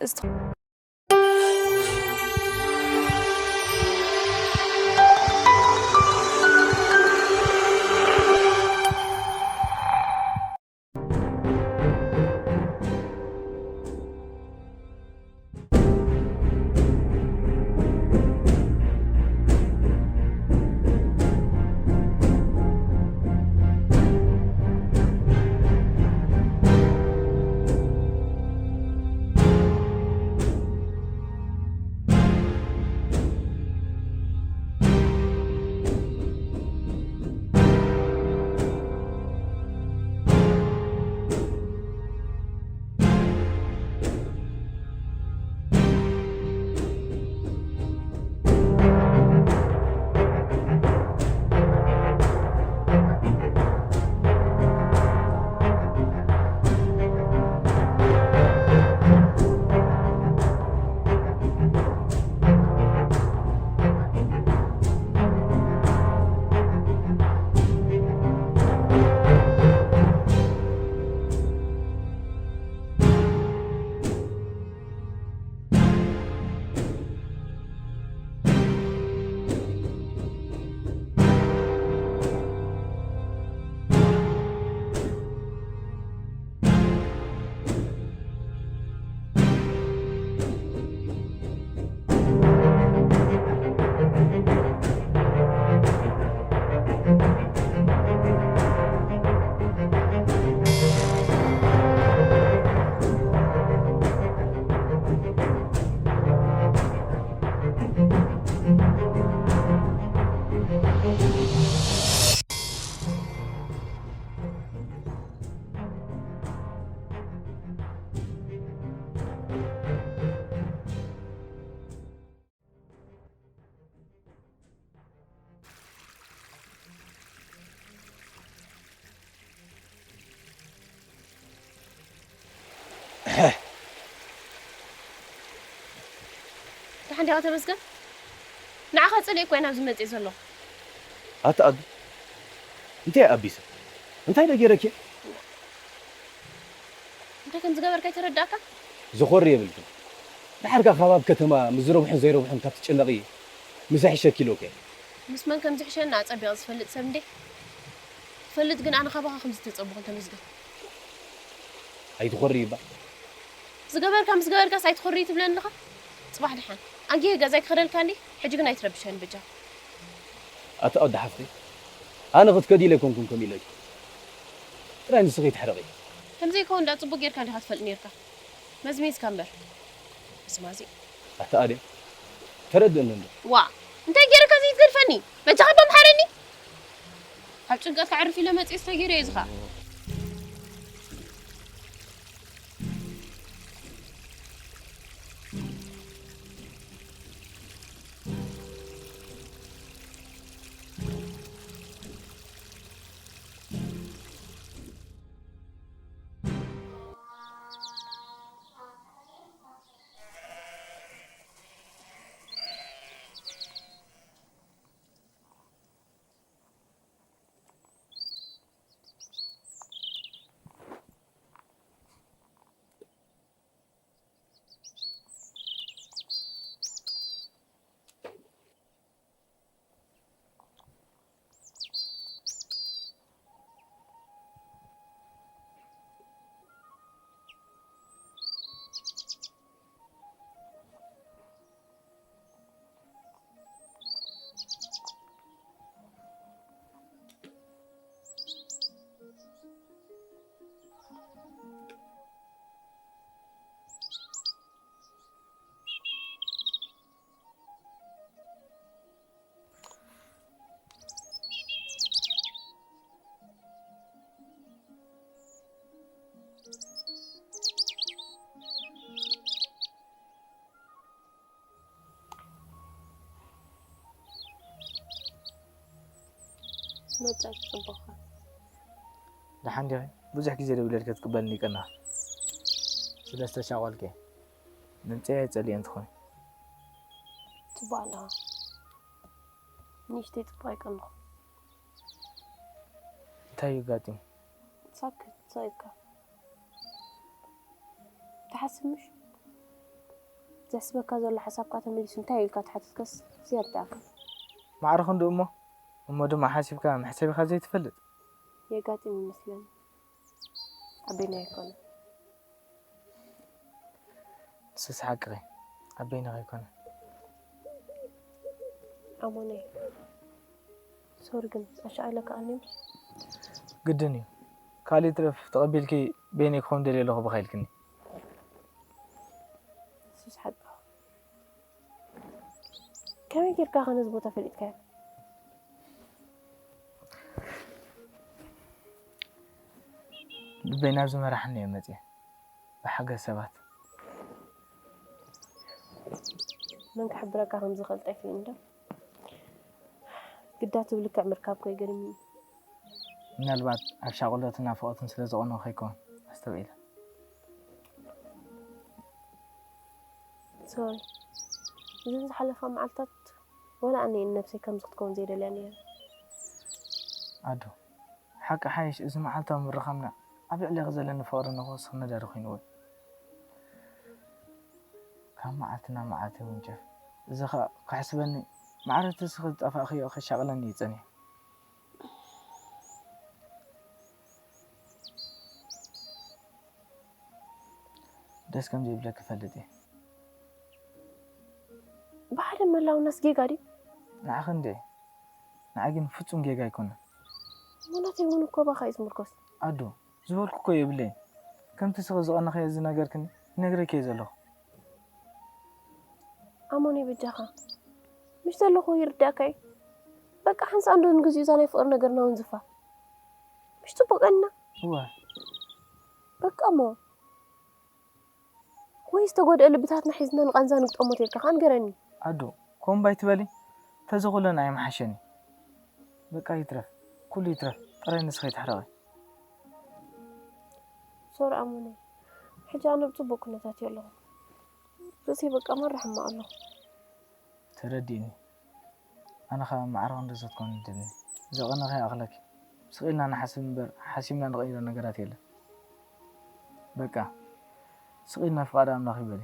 እስቲ ደሓን ዲኻ ተመስገን? ንዓኻ ጸሊኤ እኮ እየ ናብዚ መጽእ ዘለኹ። ኣቲ ኣቢ፣ እንታይ ኣቢሰ? እንታይ ዶ ገይረኪ? እንታይ ከም ዝገበርካ ይተረዳእካ? ዘኾሪ የብልክን። ድሓር ከኣ ካብ ኣብ ከተማ ምስ ዝረብሑን ዘይረብሑን ካብ ትጭነቒ ምሳይ ሕሸኪ ኢለኪ። ምስ መን ከም ዝሕሸኒ ኣጸቢቐ ዝፈልጥ ሰብ እንዴ? ትፈልጥ ግን ኣነ ካባኻ ከም ዝተጸበኹ ተመስገን። ኣይትኾሪ እባ። ዝገበርካ ምስ ገበርካስ ኣይትኾሪ ትብለኒ ኣለኻ? ጽባሕ ደሓን ኣንጊሀ ገዛይ ክኸደልካ እንዴ? ሕጂ ግን ኣይትረብሸኒ በጃ። ኣቲ ኣወዲ ሓፍተይ፣ ኣነ ክትከዲ ኢለ ኣይኮንኩን ከምኡ ኢለኪ። ጥራይ ንስኺ ትሕረቒ። ከም ዘይከውን ደኣ ጽቡቕ ጌርካ ዲኻ ትፈልጥ ኔርካ? መዝሚዝካ እምበር። ስማዚ። ኣቲ ኣደ፣ ተረድእኒ እንዶ። ዋእ፣ እንታይ ጌረካ ዘይትገድፈኒ? በጃኻ እባ ምሓረኒ። ካብ ጭንቀት ከዕርፍ ኢለ መጽኤስ እንታይ ገይረ እየ ዝኻ? መጻእኪ ጽቡቕ። ደሓን ዲኺ? ብዙሕ ግዜ ደዊለልኪ ክትቅበልኒ ይቀንኣ። ስለ ዝተሻቖልኪ። ምምጽኣይ ኣይጸልእን ትኾኒ። ጽቡቕ ኣለኻ። ንእሽተይ ጽቡቕ ኣይቀንኹ። እንታይ እዩ ኣጋጢሙ? ሳክት፣ ሳይካ። ትሓስብ ምሽ? ዘሕስበካ ዘሎ ሓሳብካ ተመሊሱ እንታይ ኢልካ ተሓቲትካስ ዝያዳ ትኣክል። ማዕረ ክንዱ እሞ እሞ ድማ ሓሲብካ መሕሰቢኻ ዘይትፈልጥ። የጋጥም ይመስለኒ። ኣቤና ኣይኮነ። ንስስ ሓቅኺ ኣቤና ኣይኮነ። ኣሞነይ ሶሪ ግን ኣሻቒለካ ኣኒም። ግድን እዩ። ካልእ ትረፍ ተቐቢልኪ በይነይ ክኸውን ደልየ ኣለኹ ብኻ ኢልክኒ። ንስስ ሓቅኻ። ከመይ ጌርካ ከ ነዚ ቦታ ፈሊጥካዮ? ልበይ ናብ ዝመራሕኒ እየ መፅየ ብሓገዝ ሰባት። መን ክሕብረካ ከም ዝኽእል ጠፊኡ እንዶ ግዳ ትብል ልክዕ ምርካብ ከይገርም እዩ። ምናልባት ኣብ ሻቕሎትን ናፍቖትን ስለ ዝቐነኹ ከይከውን ኣስተውዒለ። ሶሪ እዘን ዝሓለፋ መዓልታት ወላ ኣነ ንነብሰይ ከምዚ ክትከውን ዘይደልያ ነይረ። ኣዱ ሓቂ ሓይሽ እዚ መዓልታዊ ምርኻብና ኣብ ልዕሌኺ ዘለኒ ፍቕሪ ንኽወስኽ ነዳዲ ኮይንዎ እዩ። ካብ መዓልቲ ናብ መዓልቲ ይውንጨፍ። እዚ ኸኣ ክሕስበኒ ማዕረ እቲ እስኺ ዝጠፋእኽዮ ከሻቕለኒ እዩ ጸኒሑ። ደስ ከም ዘይብለኪ እፈልጥ እየ። ብሓደ ምህላውናስ ጌጋ ድዩ? ንዓኺ እንድዒ ንዓይ ግን ፍጹም ጌጋ ኣይኮነን። እሞ ናተይ እውን እኮ ባኻ እዩ ዝምርኮስ። ኣዱ ዝበልኩ እኮ የብለይን። ከምቲ እስኺ ዝቐነኽዮ ዝነገርክኒ ይነግረኪ እየ ዘለኹ። ኣሞኒ በጃኻ ምሽ ዘለኹ ይርዳእካ እዩ። በቃ ሓንሳእ እንዶ ንግዚኡ እዛ ናይ ፍቕሪ ነገርና እውን ዝፋ ምሽ ጽቡቕ ቀንና። እወ በቃ እሞ ወይ ዝተጎድአ ልብታትና ሒዝና ንቓንዛ ንግጠሞ ተልካ ከኣ ንገረኒ። ኣዱ ከምኡ እምባ ኣይትበሊ። ተዚ ኩለን ኣይምሓሸን እዩ። በቃ ይትረፍ ኩሉ ይትረፍ ጥራይ ንስኺ ኣይትሕረቒ። ሶሪ ኣሞነይ ሕጂ ኣነ ብጽቡቕ ኩነታት እየ ኣለኹ። ርእሰይ በቃ ማራ ሕማቕ ኣለኹ። ተረዲእኒ። ኣነ ኸኣ ማዕረ ክንድዚ ክትኮኒ ይደሊ። ዘቐነኺ ይኣኽለኪ። ስቕ ኢልና ንሓስብ እምበር ሓሲብና ንቕይሮ ነገራት የለን። በቃ ስቕ ኢልና ፍቓድ ኣምላኽ ይበሊ።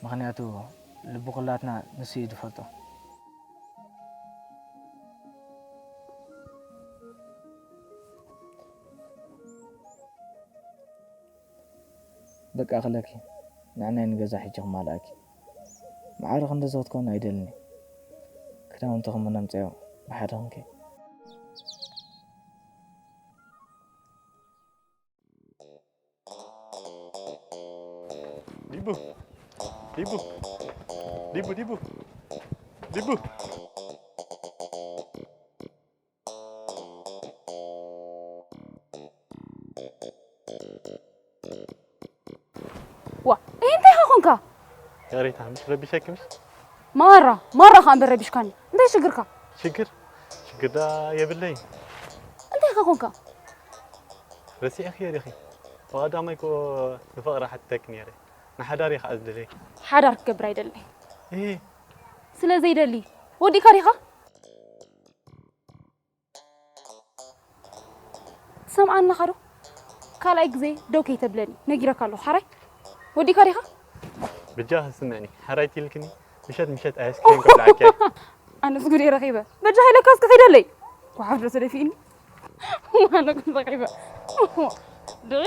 ምኽንያቱ ልቢ ኩላትና ንሱ እዩ ዝፈልጦ። በቃ ክለኪ ንዕናይ ንገዛ ሒጂ ክማልኣኪ። ማዕረ ክንድዚ ክትኮኒ ኣይደልን እየ። ክዳውንቲ ክምነምፀዮ ብሓደ ክንከ ዲቡ ዲቡ ዲቡ ዲቡ ዲቡ ዋ እንታይ ኢኻ ኮንካ? ያሬታ ምሽ ረቢሸኪ ምሽ? ማራ ማራ ኸኣ እምበር ረቢሽካኒ። እንታይ ሽግርካ? ሽግር ሽግር ዳ የብለይ። እንታይ ኢኻ ኮንካ? ረሲዕኽዮ ዲኺ? ብቐዳማይ እኮ ንፍቕሪ ሓቲተኪ ነይረ። ንሓዳር እየ ኸኣ ዝደልየኪ። ሓዳር ክገብር ኣይደልን። እህ ስለ ዘይደሊ ወዲእካ ዲኻ? ትሰምዓኒ ኣለኻ ዶ? ካልኣይ ግዜ ደው ከይተብለኒ ነጊረካ ኣለኹ። ሓራይ ወዲእካ ዲኻ? ብጃኺ ስምዕኒ፣ ሓራይ ትልክኒ፣ ምሸት ምሸት ኣይስክሬም ከብልዓኪ እየ። ኣነስ ጉደይ ረኺበ። በጃኻ ኢለካ እስከ ኺደለይ። ጓሓፍ ዶ ተደፊእኒ? ኣነ ግን ረኺበ። ድዒ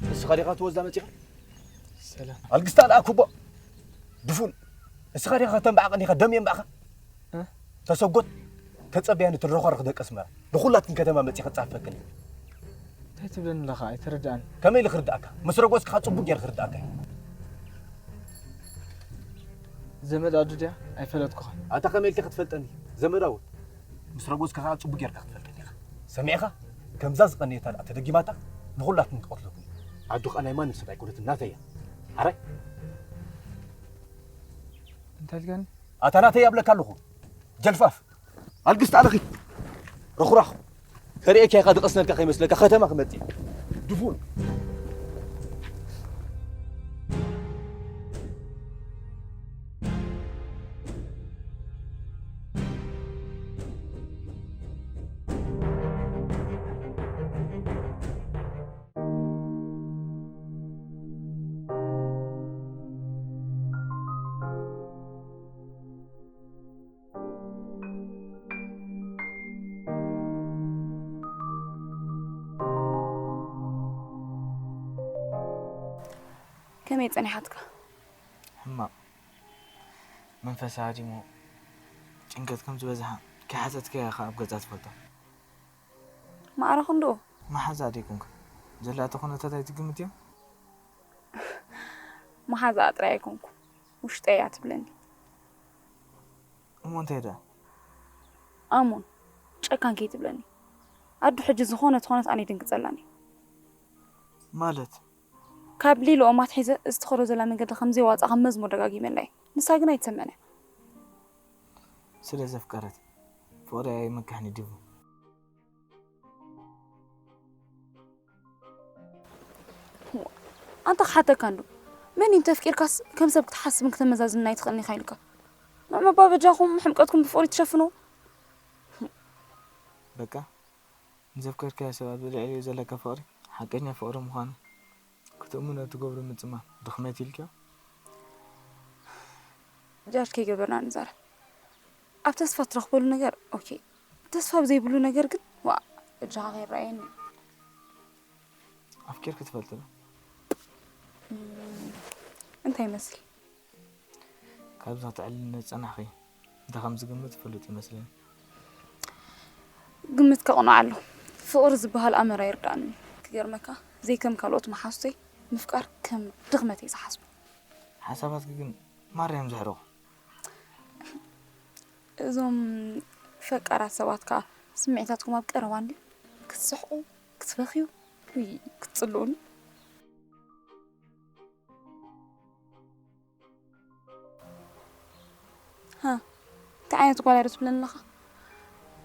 ንስኻ ዲኻ ትወዛ መጺኻ? ሰላም ኣልግስታ ለኣኩቦ ድፉን እስኻ ዲኻ ከተንባዕቐኒ ኢኻ ደም የንባዕኻ ተሰጎት ተጸበያኒ ትረኾርኽ ደቂ ኣስመራ ንኹላትክን ከተማ መጺ ክጻፈክን እዩ እንታይ ትብለኒ ኣለኻ ኣይተረድኣኒ ከመይ ኢሉ ክርድኣካ ምስ ረጎጽካ ጽቡቅ ገይሩ ክርድኣካ እዩ ዘመድ ኣዱ ድያ ኣይፈለጥኩኻን ኣታ ከመይ ኢልካ ክትፈልጠኒ ዘመድ ኣወት ምስ ረጎጽካ ከዓ ጽቡቅ ጌርካ ክትፈልጠኒ ኢኻ ሰሚዕኻ ከምዛ ዝቐነየታ ደኣ ተደጊማታ ንኹላትኩም ክትቀትለኩም። ዓዱ ኸኣ ናይ ማንም ሰብ ኣይኮነትን፣ ናተይ እያ። ሓራይ? እንታይ ኢልካኒ? ኣታ ናተይ እያ እብለካ ኣለኹ። ጀልፋፍ። ኣልግስ ተኣለኺ። ረኹራኹ። ከርእየካ ኢኻ፣ ድቐስነልካ ከይመስለካ፣ ከተማ ክመጽእ። ድፉን። ከመይ ጸኒሓትካ? ሕማቕ። መንፈሳ ሃዲሙ፣ ጭንቀት ከም ዝበዝሓ ከይሓተትካያ ኢኻ ኣብ ገጻ ትፈልጦ። ማዕረ ክንድኡ መሓዛ ዶ ኣይኮንካ? ዘላቶ ኩነታት ኣይትግምትዮ? መሓዛኣ ጥራይ ኣይኮንኩ፣ ውሽጠይ እያ ትብለኒ። እሞ እንታይ ደኣ? ኣሞን፣ ጨካን ከይትብለኒ። ኣዱ ሕጂ ዝኾነት ኾነት ኣነ ይድንግጸላን እየ። ማለት? ካብ ሊልኦም ኣትሒዘ እዚ ትኸዶ ዘላ መንገዲ ከም ዘይዋጽኣ ከም መዝሙር ደጋጊመላ እየ። ንሳ ግን ኣይትሰምዕን እያ። ስለ ዘፍቀረት ፍቕሪ ኣይመክሕን እዩ ዲቡ። ኣንታ ክሓተካ እንዶ መን እዩ እንተፍቂርካስ ከም ሰብ ክትሓስብን ክተመዛዝንን ኣይትኽእልን ኢኻ ኢልካ? ንዕመባ በጃኹም ሕምቀትኩም ብፍቕሪ ትሸፍንዎ። በቃ ንዘፍቀርካዮ ሰብ ኣብ ልዕሊኡ ዘለካ ፍቕሪ ሓቀኛ ፍቕሪ ምዃኑ ክትእምኖ እትገብሮ ምጽማም ድኽመት ኢልክዮ? ጃጅ ከይገበርና ንዛረብ። ኣብ ተስፋ ትረኽበሉ ነገር ኦኬ፣ ተስፋ ብዘይብሉ ነገር ግን ዋእ እጃኻ ከይረኣየኒ። ኣፍቂርኪ ትፈልጢ ዶ? እንታይ ይመስል? ካብዚ ክትዕልልኒ ዝጸናሕኺ እንታይ ከም ዝግምት ፍሉጥ ይመስለኒ። ግምት ከቕንዖ ኣሎ። ፍቕሪ ዝበሃል ኣመር ኣይርድኣንን እዩ። ክገርመካ ዘይከም ካልኦት መሓዙተይ ምፍቃር ከም ድኽመት እየ ዝሓስቦ። ሓሳባትኪ ግን ማራ እዮም ዘሕርቑ። እዞም ፈቃራት ሰባት ከኣ ስምዒታትኩም ኣብ ቀረባ እንድዩ ክትስሕቑ ክትበኽዩ ውይ ክትጽልኡኒ። ሃ እንታይ ዓይነት ጓል እያ ዶ ትብለኒ ኣለኻ?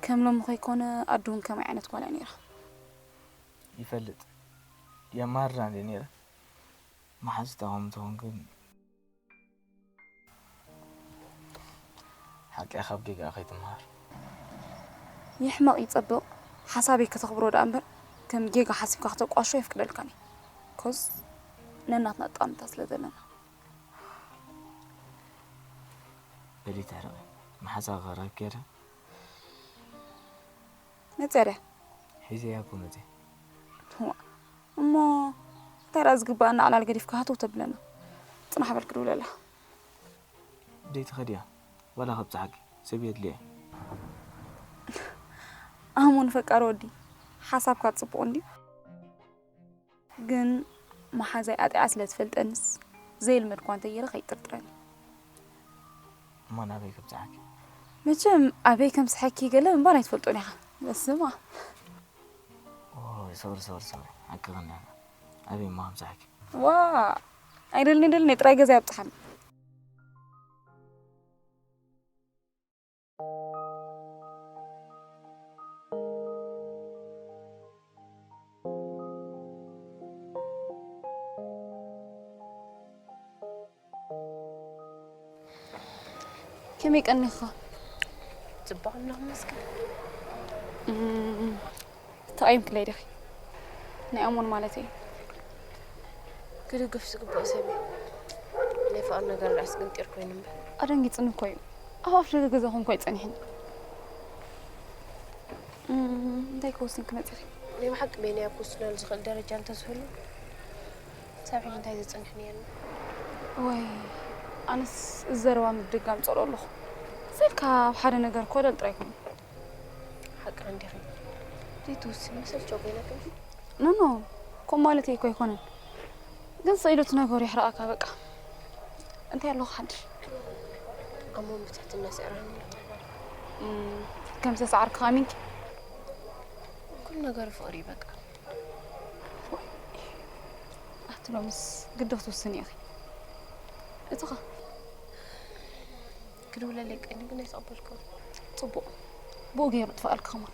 ከም ሎሚ ከይኮነ ኣዱ እውን ከመይ ዓይነት ጓል እያ ነይራ? ይፈልጥ የማርራ እንደ ነይረ መሓዝታ ከም ትኾን ግን ሓቂ ካብ ጌጋ ከይትምሃር። ይሕመቕ ይጸብቕ ሓሳበይ ከተኽብሮ ደኣ እምበር ከም ጌጋ ሓሲብካ ክተቋሾ የፍቅደልካን እየ። ኮዝ ነናትና ኣጠቓምታ ስለ ዘለና። በሊ ትሕርቒ መሓዛ ቀረብ ከይደ መጽያ ድያ? ሒዘያ እኮ መጽየ። እሞ እንታይ ደኣ ዝግባኣና ዕላል ገዲፍካ ሃተው ተብለና? ጽናሕ በል ክድውለላ። ደይ ትኸድያ ዋላ ከብጽሓኪ ሰብ የድልየ። ኣሞን ፈቃሪ ወዲ ሓሳብካ ጽቡቕ እንድዩ። ግን መሓዛይ ኣጢዓ ስለ ትፈልጠንስ ዘይልመድኳ እንተይረ ከይጥርጥረኒ። እሞ ናበይ ከብጽሓኪ? መቸም ኣበይ ከም ስሐኪ ገለ እምባር ኣይትፈልጦን ኢኻ። በስማ ኦይ ሶሪ ሶሪ ሶሪ ሓቂ ኸና ኣበይ እሞ ከብጽሓኪ? ዋ ኣይደልኒ ደልኒ ጥራይ ገዛ ያብጽሓኒ። ከመይ ቀኒኻ? ጽቡቕ ኣምላኽ ይመስገን። ተቐይምክለይ ዲኺ? ናይ ኣሞን ማለት እየ። ክድግፍ ዝግብኦ ሰብ እዩ። ናይ ፍቕሪ ነገር ዳኣ ስግንጢር ኮይኑ እምበር። ኣደንጊጽኒ እኮ እዩ። ኣብ ኣፍ ደገ ገዛኹም እኮ ኣይጸኒሕን። እም፣ እንታይ ክወስን ክመጽእ? ናይ ብሓቂ በይነይ ኣብ ክውስነሉ ዝኽእል ደረጃ እንተዝህሉ ክሳብ ሕጂ እንታይ ዘጽንሕኒ ኣሎ? ወይ ኣነስ እዚ ዘረባ ምድጋም ጸልኦ ኣለኹ። ስልካ ኣብ ሓደ ነገር ኮለል ጥራይ ኮይኑ። ሓቅኺ እንዲኺ ዘይትውስኒ መሰልቸው ኮይና ግን ኖ ኖ፣ ከምኡ ማለተይ እኮ ኣይኮነን። ግን ስኢሉ እቲ ነገሩ የሕርቓካ በቃ። እንታይ ኣለኹ ሓድሽ? ኣሞን ብትሕትና ስዕራኒ ኣለኹ። ከም ዝተሰዓርካ ኣሚንኪ? ኩሉ ነገር ፍቕሪ እዩ በቃ። ትሎምስ ግዲ ክትውስኒ ኢኺ። እትኻ ክድውለለይ ቀኒ ግን ኣይተቐበልኩ። ጽቡቕ፣ ብኡ ገይሩ ጥፍኣልኪ ከማን።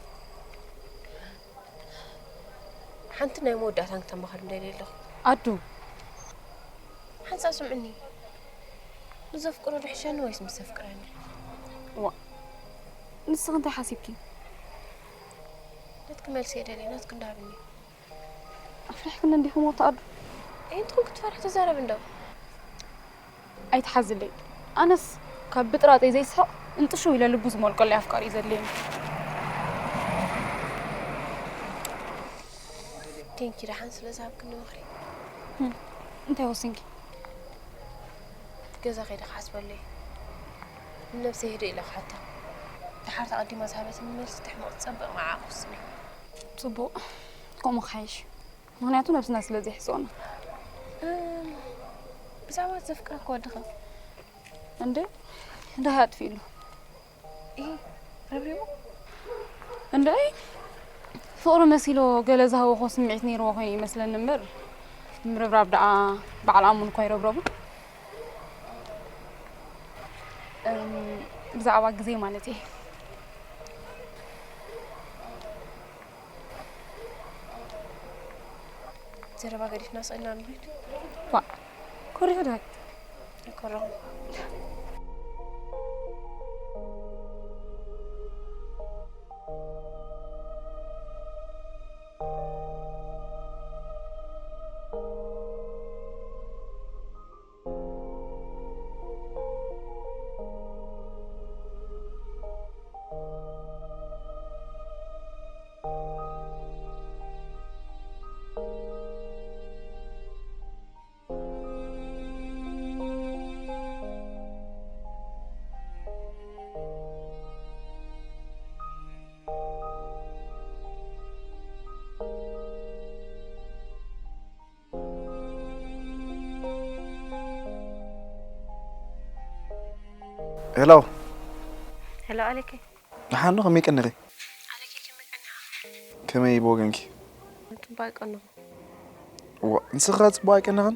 ሓንቲ ናይ መወዳእታን ክተማኸር እንደልየ ኣለኹ። ኣዱ ሓንሳብ ስምዕኒ። ንዘፍቅሮ ድሕሸኒ ወይስ ምስ ዘፍቅረኒ? ዋ፣ ንስኺ እንታይ ሓሲብኪ? ነትክ መልሲ የደልየ ናትክ እንዳሃብኒ። ኣፍሪሕክኒ እንዲኹም ወተኣዱ። ኣይንትኹም ክትፈርሒ ተዛረብ እንዶ። ኣይትሓዝለይ። ኣነስ ካብ ብጥራጠይ ዘይስሕቕ እንጥሽው ኢለ ልቡ ዝመልቀለይ ኣፍቃሪ እዩ ዘድልየኒ። ቴንኪ ደሓን ስለ ዝሃብክኒ ምኽሪ። እንታይ ወሲንኪ? ገዛ ከይደ ክሓስበለይ። ንነብሰይ ህድእ ኢለ ክሓታ። ደሓር ተቐዲማ ዝሃበትኒ መልሲ ተሕመቕ ዝጸበቕ ንዓኣ ክውስን እየ። ጽቡቕ፣ ከምኡ ክሓይሽ። ምኽንያቱ ነብስና ስለ ዘይሕስኦና። እም፣ ብዛዕባ ዘፍቅረካ ወድኻ እንዴ እንታይ ኣጥፊእሉ? ይሄ ረብሪቡ እንዴ ፍቕሪ መሲሎ ገለ ዝሃወኾ ስምዒት ነይርዎ ኮይኑ ይመስለኒ እምበር ምርብራብ ደኣ በዓል ኣሙን እኳ ይረብረቡ። እም፣ ብዛዕባ ግዜ ማለት እየ። ዘረባ ገዲፍና ስእልና ንብሪድ ዋ ኮሪሁ ዳይ ኣይኮረኹም። ሄሎ ሄሎ ኣሌኬ። ደሓን ዶ? ከመይ ቀኒኺ? ኣሌኬ ከመይ ቀኒኻ? ከመይ ብወገንኪ? ጽቡቕ ኣይቀንኹ። ዋ፣ ንስኻ ጽቡቕ ኣይቀኒኽን?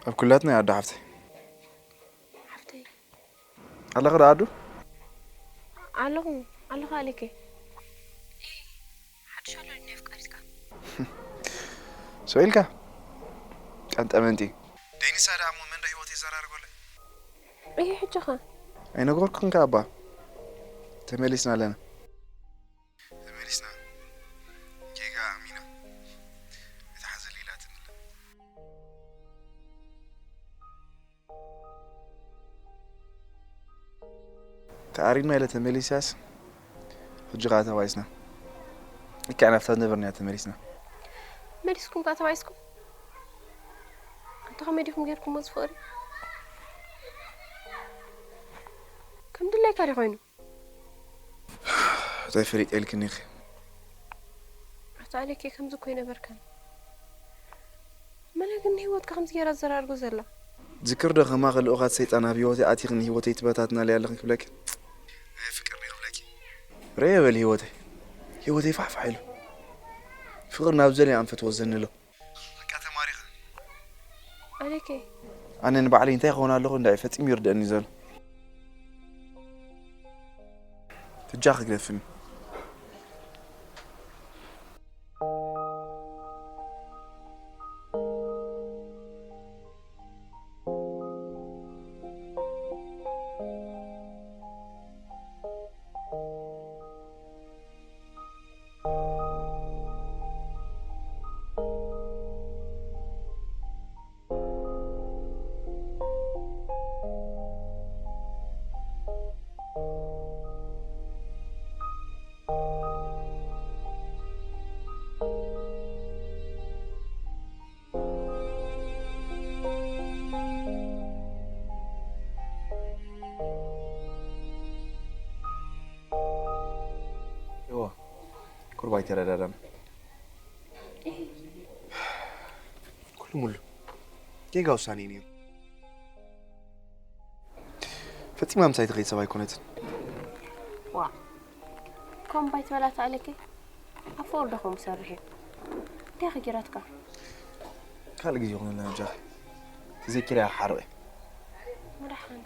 ኣብ ኩላትና ኣዶ ሓፍተይ። ሓፍተይ ኣለኺ ዶ ኣዱ? ኣለኹ ኣለኹ ኣሌኬ። ሓድሽ ኣሎ ድንያ ኣፍቃሪትካ? ሰው ኢልካ ቀንጠመንቲ። ደይንሳ ደኣ እሞ መን ዶ ህይወት ይዘራርጎለይ? እዩ ሕጂ ኸ? ኣይነገርኩን ከ ኣባ። ተመሊስና ኣለና። ተመሊስና። ጌጋ ኣሚና። እታ ሓዘል ኢላትኒ ኣላ። ተኣሪድና ኢለ ተመሊሳስ፣ ሕጂ ኸኣ ተባኢስና። ልክዕ ናብታ ዝነበርናዮ ተመሊስና። መሊስኩም ከኣ ተባኢስኩም? ኣንታ ከመይ ዲኹም ጌርኩሞ እዚ ፍቕሪ? ከም ድላይካ ድዩ ኮይኑ? እንታይ ፈሊጠ ኢልክኒ ኢኺ? ኣቶ ኣሌኬ ከምዚ እኮ ኣይነበርካን። መለ ግን ንህይወትካ ከምዚ ጌራ ዘራርጎ ዘላ? ዝክር ዶ ከማኺ ልኡኻት ሰይጣን ኣብ ህይወተይ ኣቲኺ ንህይወተይ ትበታትናለይ ኣለኺ ክብለኪ? ናይ ፍቅር ዶ ክብለኪ? ርኤ በል ህይወተይ። ህይወተይ ፋሕፋሕ ኢሉ። ፍቅሪ ናብ ዘለ ኣንፈት ወዘኒ ኣሎ። በቃ ተማሪኸ። ኣሌኬ ኣነ ንባዕለይ እንታይ ክኸውን ኣለኹ እንዳ ፈጺሙ ይርደኣኒ ዘሎ። ትጃ ክግደፍኒ። እዋ ቁርብ ኣይተረዳዳና። ኩሉ ሙሉ ጌጋ ውሳኔ እዩ ነይሩ። ፈጺማ ምሳይ ትኸይድ ሰብ ኣይኮነትን። ዋ ከም ባይትበላት ኣለኪ ኣፈወርዶ ከም ሰርሕ እዩ እንታይ ከ ጌራትካ? ካልእ ግዜ ይኹነልና ኣጆኺ። ተዘኪርያ ሓርቕ። መድሓን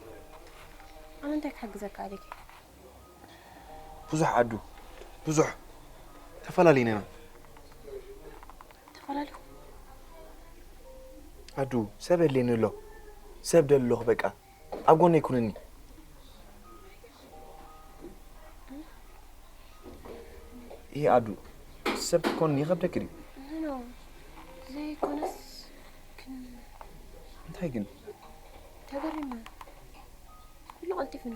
ኣነ እንታይ ክሕግዘካ ኣሊክ? ብዙሕ ዓዱ ብዙሕ ተፈላለዩና ኢና። ተፈላለዩ ኣዱ ሰብ የድልየኒ ኣሎ። ሰብ ደሊ ኣለኹ በቃ። ኣብ ጎነይ ኩንኒ። ይሄ ኣዱ ሰብ ክትኮን ይኸብደክ ድዩ? ኖ ዘይኮነስ ግን እንታይ ግን? ተገሪመ ኩሉ ቀልጢፍኒ።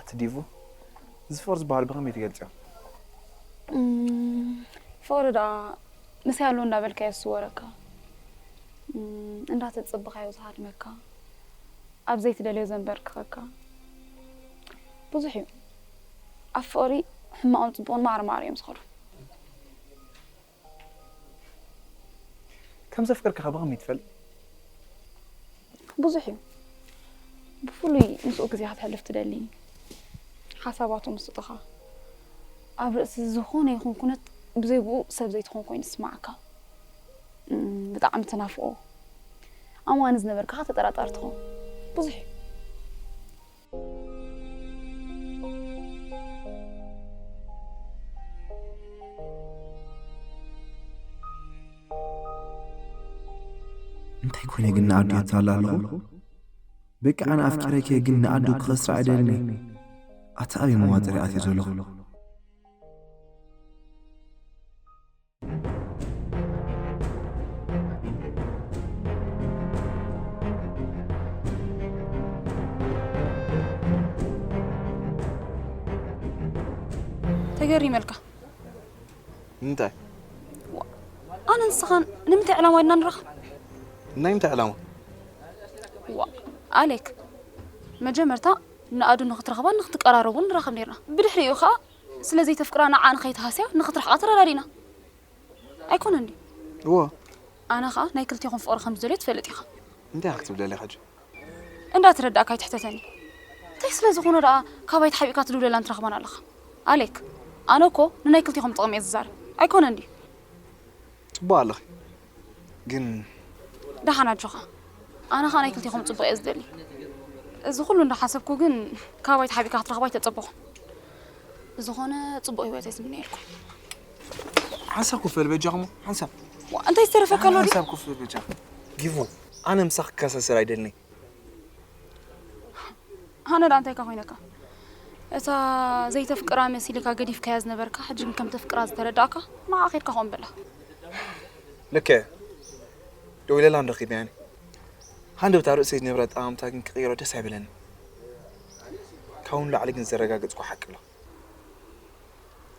እቲ ዲቡ እዚ ፍቕሪ ዝበሃል ብኸመይ ትገልፅዮ? ፍቕሪ ደኣ ምሳይ ኣሎ እንዳበልካዮ ዝስወረካ፣ እንዳተጸበኻዮ ዝሃድመካ፣ ኣብ ዘይትደልዮ ዘንበርክኸካ ብዙሕ እዩ። ኣብ ፍቕሪ ሕማቕን ጽቡቕን ማዕረ ማዕረ እዮም ዝኸዱ። ከም ዘፍቅርካ ብኸመይ ትፈልጥ? ብዙሕ እዩ። ብፍሉይ ምስኡ ግዜ ከተሕልፍ ትደሊ፣ ሓሳባቱ ምስጥኻ፣ ኣብ ርእሲ ዝኾነ ይኹን ኩነት ብዘይ ብኡ ሰብ ዘይትኾን ኮይኑ ዝስማዓካ፣ ብጣዕሚ ትናፍቆ፣ ኣማኒ ዝነበርካ ተጠራጣሪ ትኾን። ብዙሕ እዩ። እንታይ ኮይነ ግን ንኣዱ የታላ ኣለኹ? በቃ ኣነ ኣፍቂረኪ ግን ንኣዱ ክኸስራ ኣይደልን እየ። ኣታ ኣበይ መዋጥር ኣትየ ዘለኹ? ተገሪመልካ። ንምንታይ? ኣነ ንስኻን ንምንታይ ዕላማ ኢና ንራኸብ? ናይ ምንታይ ዕላማ? ዋ ኣሌክ፣ መጀመርታ ንኣዱ ንኽትረኽባን ንኽትቀራረቡን ንራኸብ ነርና። ብድሕሪኡ ኸኣ ስለ ዘይተፍቅራ ንዓ ንኸይትሃስያ ንኽትርሕቓ ተረዳዲና። ኣይኮነን ድዩ? እዎ። ኣነ ኸኣ ናይ ክልቴኹም ፍቕሪ ከም ዝደልዮ ትፈልጥ ኢኻ። እንታይ ኢኻ ክትብል ደሊኻ ሕጂ? እንዳተረዳእካ ኣይትሕተተኒ። እንታይ ስለ ዝኾነ ደኣ ካባይ ተሓቢእካ ትድውለላን ትረኽባን ኣለኻ? ኣሌክ፣ ኣነ እኮ ንናይ ክልቴኹም ጥቕሚ እየ ዝዛረብ። ኣይኮነን ድዩ? ጽቡቕ ኣለኺ። ግን ደሓን ኣጆኻ። ኣነ ኸኣ ናይ ክልቴኹም ጽቡቕ እየ ዝደሊ። እዚ ኩሉ እንዳሓሰብኩ ግን ካባይ ተሓቢእካ ክትረኽባ ኣይተጸበኹን። ብዝኾነ ጽቡቕ ህይወት እየ ዝምነየልኩም። ሓንሳብ ኮፍ በል በጃኹም፣ ሓንሳብ። ዋ፣ እንታይ ዝተረፈካ ኣሎ ድዩ? ሓንሳብ ኮፍ በል በጃ። ዲቡ፣ ኣነ ምሳኺ ክከሳሰር ኣይደልን። ኣነ ደኣ እንታይ እካ ኮይነካ? እታ ዘይተፍቅራ መሲልካ ገዲፍካያ ዝነበርካ፣ ሕጂ ግን ከም ተፍቅራ ዝተረዳእካ፣ ንዓ ኬድካ ከምኡ በላ። ልክዕ። ደዊለላ ንረኺብያ እኔ። ሃንደበታ ርእሰይ ዝነበረ ኣጠማምታ ግን ክቕይሮ ደስ ኣይበለኒ። ካብኡ ንላዕሊ ግን ዘረጋገጽኩ ሓቂ ኣሎ።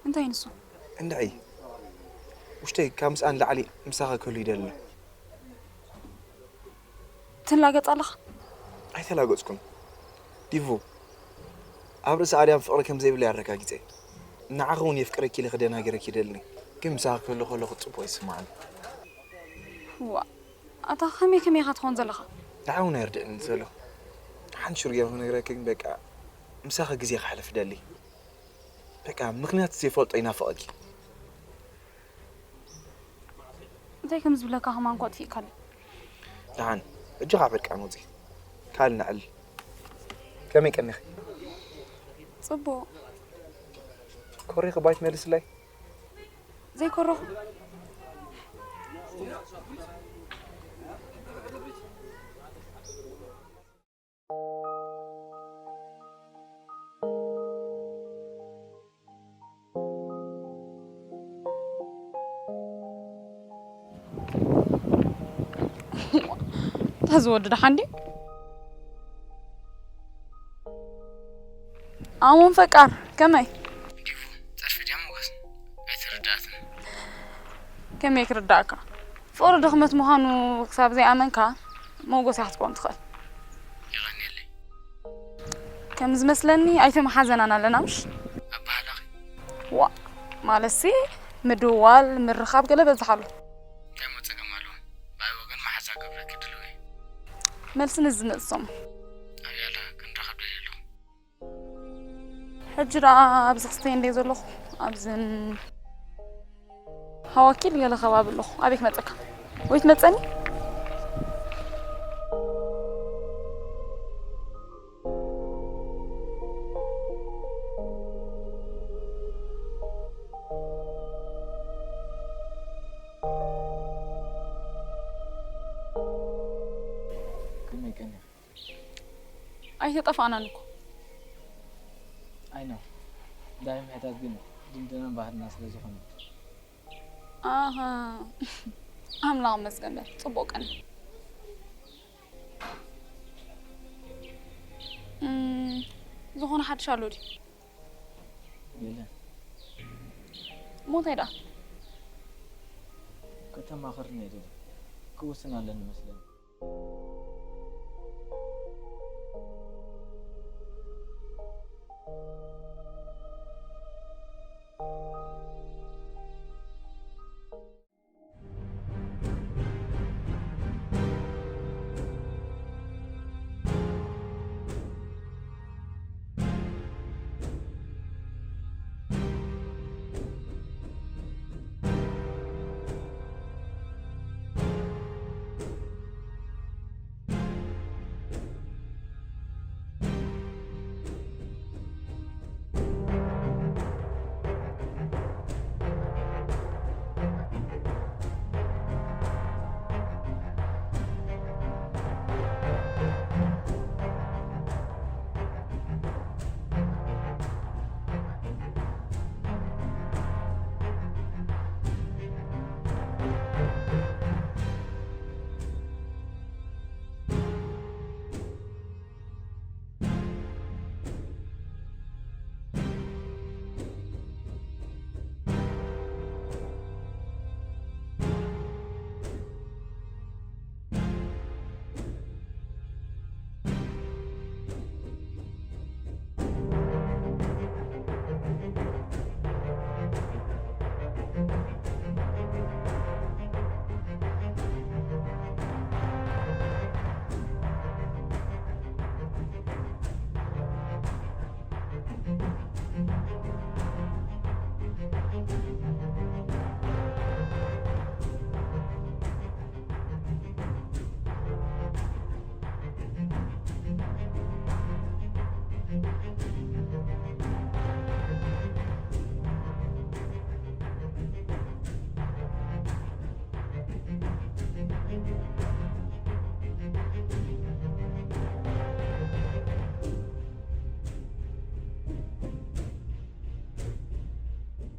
እንታይ ንሱ? እንድዒ። ውሽጠይ ካብ ምስኣ ንላዕሊ ምሳኻ ክህሉ ይደሊ ኣሎ። ትላገጽ ኣለኻ? ኣይተላገጽኩን። ዲቡ፣ ኣብ ርእሲ ኣድያም ፍቕሪ ከም ዘይብለይ ኣረጋጊጸ። ንዓኺ እውን የፍቅረኪ ኢለ ክደናግረኪ ይደሊ። ግን ምሳኺ ክህሉ ከለኹ ጽቡቕ ይስምዓኒ። ዋ፣ ኣታ ከመይ ከመይ ኢኻ ትኸውን ዘለኻ? ንዓይ እውን ኣይርድእኒ ዘሎ። ሓንቲ ሽር ገይረ ክነግረኪ ግን በቃ ምሳኺ ግዜ ከሕልፍ ደሊ። በቃ ምኽንያት ዘይፈልጦ ይናፍቐኪ። እንታይ ከም ዝብለካ ከማን እኮ ኣጥፊእካኒ። ደሓን ሕጂ ካብ ዕርቃን ውፂ። ካልእ ነዕልል። ከመይ ቀኒኺ? ጽቡቕ። ኮሪኺ ባይ ትመልስለይ? ዘይኮረኹ። እታ ዝወዲ ደሓን ድዩ? ኣሙን ፈቃር ከመይ? ዲቡ፣ ጸርፊ ድያ ሞገስ? ኣይትረ ርዳእትን ከመይ ክርዳእካ? ፍቕሪ ድኽመት ምዃኑ ክሳብ ዘይኣመንካ መጎሲ ክትከውን ትኽእል። የቐንየለይ። ከም ዝመስለኒ ኣይተመሓዘናን ኣለና ምሽ? ኣባህላኺ ዋ ማለትሲ ምድዋል ምርኻብ ገለ በዝሓሉ። እንታይ ሞ ጸገም ኣለዎ? ብኣይ ወገን መሓዛ ክገብረኪ ድልው እየ። መልሲ ንዝመጽሶም ኣብያላ ክንራኸብ ደልየ ኣለኹ። ሕጂ ደኣ ኣብዚ ክስተይ እንደ ዘለኹ ኣብዝን ሃዋኪል ገለ ከባቢ ኣለኹ። ኣበይ ክመጸካ ወይ ትመጸኒ? ከመይ ቀኒኻ? ኣይተጠፋእናን እኮ። ኣይ ነው። ዳይ ምሕታት ግን ድምድናን ባህልና ስለ ዝኾነ። ኣሃ ኣምላኽ መስገን በል ጽቡቅ ቀን። እም፣ ዝኾነ ሓድሽ ኣሎ ድዩ? የለን። እሞ እንታይ ደኣ? ከተማኽርኒ እየ ደልየ። ክውስን ኣለኒ መስለኒ።